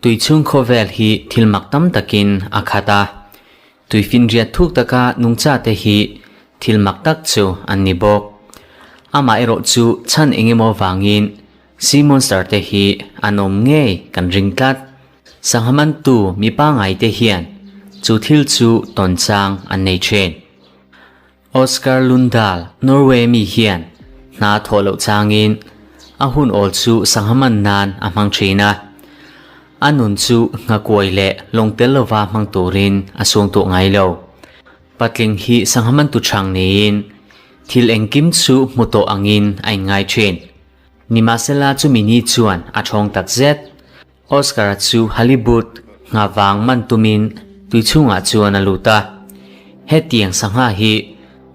Tui chhung khawvel hi thil mak tam takin a khat a, tuifinriat thuk taka nungchate hi thil mak tak chu an ni bawk. Amaherawh chu chhan engemaw vangin sea monster te hi an awm ngei kan ring tlat. Sangha mantu mi pangaite hian chu thil chu tawn chang an nei thin. Oskar Lundahl, Norway mi hian hna thawh loh changin a hun awl chu sangha man nan a hmang thin a. A nun chu nghakuai leh lawng tel lova hmang turin a suangtuah ngai lo. Patling hi sangha mantu chhang niin thil engkim chu hmu tawh angin a inngai thin. Nimahsela chumi ni chuan a thawng takzet. Oscar-a chu Halibut nghavang man tumin tui chhungah chuan a lut a. Hetiang sangha hi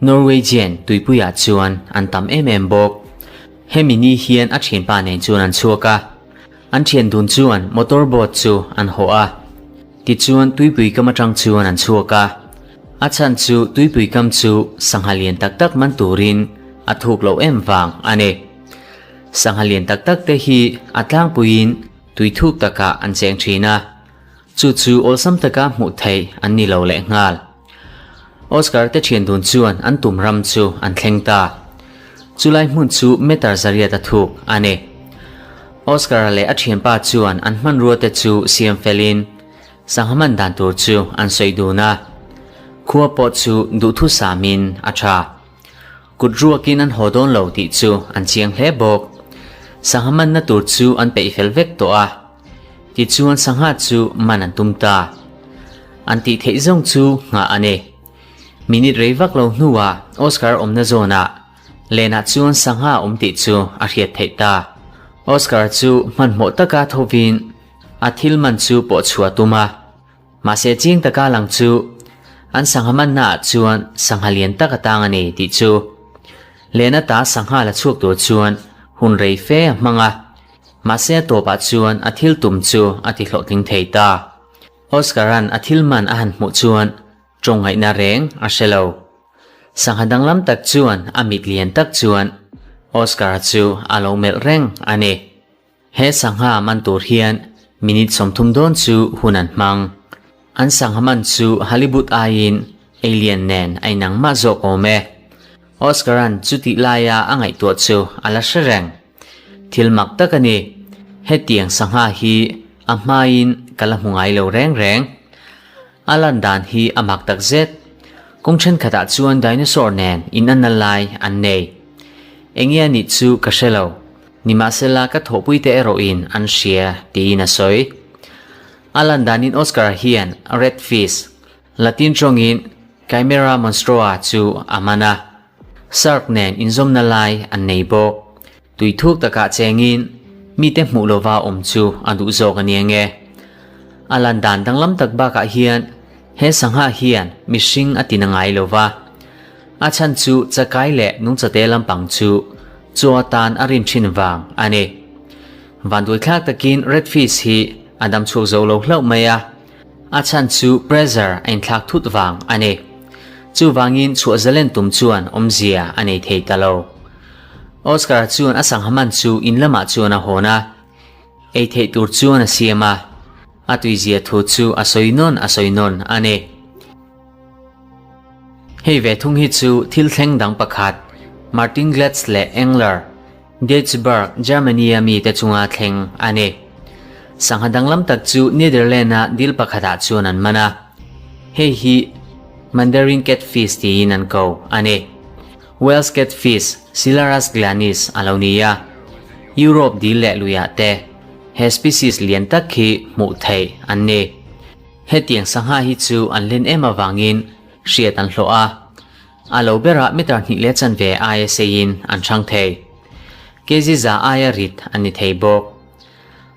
Norwegian tuipuiah chuan an tam em em bawk. Hemi ni hian a thianpa nen chuan an chhuak a. An thian dun chuan motor boat chu an hawh a. Tichuan tuipui kam atang chuan an chhuak a. A chhan chu tuipui kam chu sangha lian tak tak man turin a thuk loh em vang a ni. Sangha lian tak tak te hi a tlangpuiin tui thuk takah an cheng thin a, chu chu awlsam taka hmuh theih an ni lo lehnghal. Oscar te thian dun chuan an tum ram chu an thleng ta. Chulai hmun chu meter zariat a thuk a ni. Oscar-a leh a thianpa chuan an hmanrua te chu siam felin sangha man dan tur chu an sawi dun a. Khua pawh chu duhthusamin a tha. Kut ruakin an haw dawn lo tih chu an chiang hle bawk. Sangha manna tur chu an peih fel vek tawh a. Tichuan sangha chu man an tum ta. An tih theih zawng chu nghah a ni. Minute rei vak lo hnuah Oscar awmna zawnah lenah chuan sangha awm tih chu a hriat theih ta. Oscar chu hmanhmawh taka thovin a thil man chu pawh chhuah a tum a. Mahse chiang taka lang chu an sangha mannaah chuan sangha lian tak a tang a ni tih chu Lena ta sangha la chhuak tur chuan hun rei fe a hmang a, mahse a tawpah chuan a thil tum chu a ti hlawhtling thei ta. Oscar-a'n a thil man a han hmuh chuan tawngaihna reng a hre lo. Sangha danglam tak chuan a mit lian tak chuan Oscar-a chu a lo melh reng a ni. He sangha man tur hian minute 30 dawn chu hun an hmang. An sangha man chu Halibut aiin alien nen a inang mah zawk awm e. Oscar-a'n chutih laia a ngaihtuah chu a la hre reng. Thil mak tak a ni. Hetiang sangha hi a hmain ka la hmu ngai lo reng reng. A lan dan hi a mak tak zet. Kawng thenkhatah chuan dinosaur nen inanna lai an nei. Enge a nih chu ka hre lo. Nimahsela ka thawhpuite erawhin an hria tiin a sawi. A lan danin Oscar hian Red Fish, Latin tawngin Chimera monstroa chu a man a. Shark nen inzawmna lai an nei bawk. Tui thuk takah chengin mite hmuh lova awm chu a duh zawk a nia nge. A lan dan danglam tak bakah hian he sangha hian mihring a tina ngai lova. A chhan chu chakai leh nungchate lampang chu chaw atan a rin thin vang a ni. Vanduaithlak takin Redfish hi a dam chhuak zo lo hlauh mai a, a chhan chu pressure a inthlak thut vang a ni. Chuvangin chhuah zalen tum chuan awmzia a nei thei ta lo. Oscar chuan a sangha man chu in lamah chuan a hawn a, ei theih tur chuan a siam a, a tuizia thu chu a sawi nawn a sawi nawn a ni. Hei ve thung hi chu thil thleng dang pakhat, Martin Glatz leh Engler, Duisburg, Germany-a mite chunga thleng a ni. Sangha danglam tak chu Netherlands-a dil pakhatah chuan an man a. Hei hi Mandarin catfish tiin an ko a ni. Wales catfish, Silurus glanis, a lo ni a. Europe dil leh luiah te he species lian tak hi hmuh theih an ni. Hetiang sangha hi chu an len em avangin hriat an hlawh a, a lo berah meter hnih leh chanve aia seiin an hrang thei. Kg za aia rit an ni thei bawk.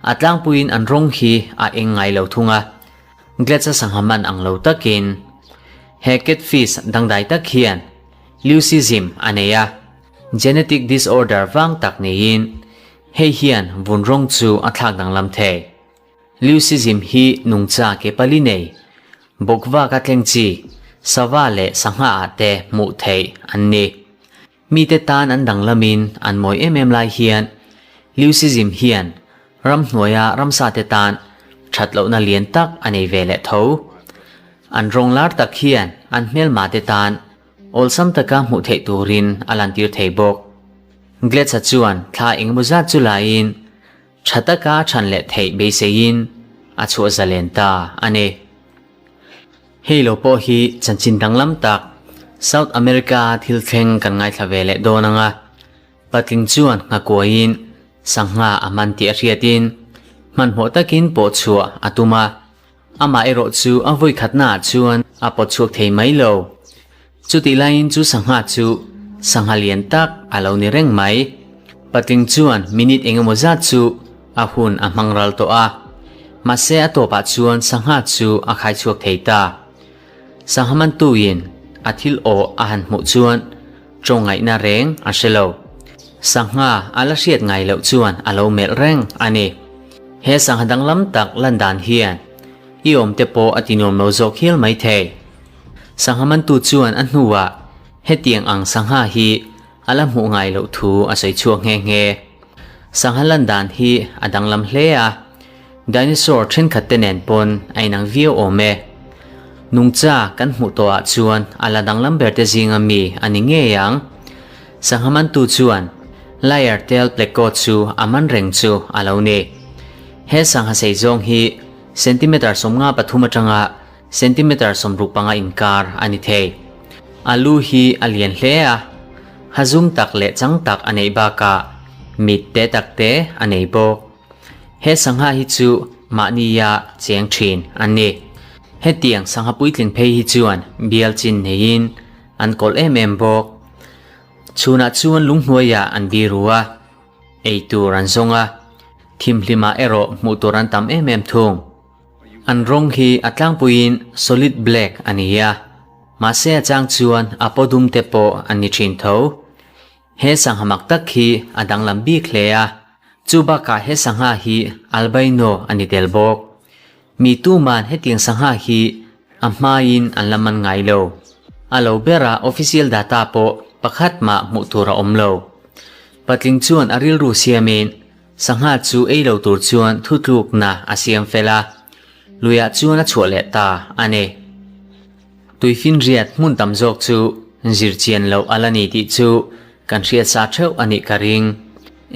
A tlangpuiin an rawng hi a eng ngai lo thung a, Gletsa sangha man ang lo takin he catfish dangdai tak hian leucism a nei a, genetic disorder vang tak niin hei hian vun rawng chu a thlak danglam thei. Leucism hi nungcha ke pali nei, bawkvak a tleng chi, sava leh sangha ah te hmuh theih an ni. Mite tan an danglamin an mawi em em lai hian Leucism hian ramhnuaia ramsate tan that lohna lian tak a nei ve leh tho. An rawng lar tak hian an hmelmate tan awlsam taka hmuh theih turin a lantir thei bawk. Gletsa chuan thla engemaw zat chu laiin tha taka chhan leh theih beiseiin a chhuah zalen ta a ni. Hei lo pawh hi chanchin danglam tak South America thil thleng kan ngaithla ve leh dawn ang a, patling chuan nghakuaiin sangha a man tih a hriatin hmanhmawh takin pawh chhuah a tum a, amah erawh chu a vawi khatnaah chuan a pawt chhuak thei mai lo. Chutih laiin chu sangha chu sangha lian tak a lo ni reng mai. Patling chuan minute engemaw zat chu a hun a hmang ral tawh a. Mahse a tawpah chuan sangha chu a khai chhuak thei ta. Sangha mantuin a thil aw a han hmuh chuan tawngaihna reng a hre lo. Sangha a la hriat ngai loh chuan a lo melh reng a ni. He sangha danglam tak lan dan hian i awmte pawh a ti nuam lo zawk hial mai thei. Sangha mantu chuan a hnuah hetiang ang sangha hi a la hmuh ngai loh thu a sawi chhuak nghe nghe. Sangha lan dan hi a danglam hle a, dinosaur thenkhat te nen pawn a inang viau awm e. Nungcha kan hmuh tawhah chuan a la danglam ber te zinga mi a ni ngei ang. Sangha mantu chuan Lyre tail pleco chu a man reng chu a lo ni. He sangha sei zawng hi centimeter 53 atanga Centimeter 65 inkar a ni thei. A lu hi a lian hle a, ha zum tak leh chang tak a neih bakah mit te tak te a nei bawk. He sangha hi chu mahnia cheng thin an ni. Hetiang sangha puitling phei hi chuan bial chin neiin an kawlh em em bawk. Chhunah chuan lunghnuaiah an biru a, ei tur an zawng a, thimhlimah erawh hmuh tur an tam em em thung. An rawng hi a tlangpuiin solid black a ni a, mahse a chang chuan a paw dum te pawh an ni thin tho. He sangha mak tak hi a danglam bik hle a, chu bakah he sangha hi albino a ni tel bawk. Mi tuman hetiang sangha hi a hmain an la man ngai lo. A lo bera official data pawh pakhat mah hmuh tur a awm lo. Patling chuan a rilru siamin Sangha chu ei lo tur chuan thutlukna a siam fel a, luiah chuan a chhuah leh ta a ni. Tuifinriat hmun tam zawk chu zir chian loh a la ni tih chu kan hriat sa theuh a nih ka ring.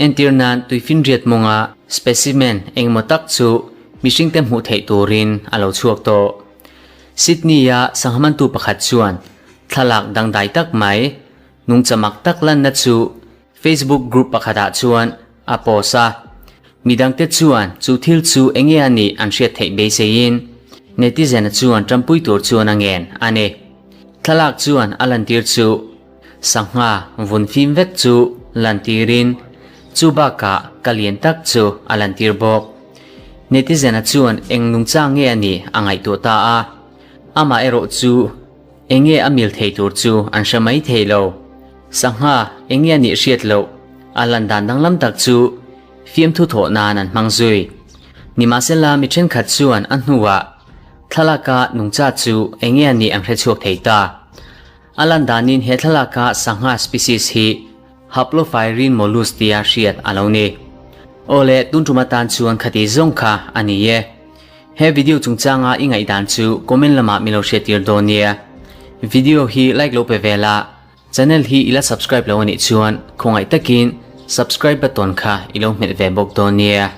Entir nan tuifinriat mawnga specimen engemaw tak chu mihringte hmuh theih turin a lo chhuak tawh. Sydney-a sangha mantu pakhat chuan thlalak dangdai tak mai, nungchamak tak lanna chu Facebook group pakhatah chuan a post a, midangte chuan chu thil chu enge a nih an hriat theih beiseiin netizen-a chuan tanpui tur chuan a ngen a ni. Thlalak chuan a lantir chu sangha vun fim vek chu lantirin chu bakah ka lian tak chu a lantir bawk. Netizen-a chuan eng nungchang nge a nih a ngaihtuah ta a, amah erawh chu Enge a mil thei tur chu an hre mai thei lo. Sangha enge a nih hriat loh, a lan dan danglam tak chu fiamthu thawh nan an hmang zui. Nimahsela mi thenkhat chuan a hnuah thlalaka nungcha chu enge a nih an hre chhuak thei ta. A lan danin he thlalaka sangha species hi Haplophyrin mollusk tia hriat a lo ni. Awle, tun tum atan chuan khati zawng kha a ni e. He video chungchanga i ngaihdan chu comment lamah min lo hriattir dawn nia. Video hi like lo pe ve la, channel hi i la subscribe lo anih chuan khawngaih takin subscribe button kha i lo hmet ve bawk dawn nia.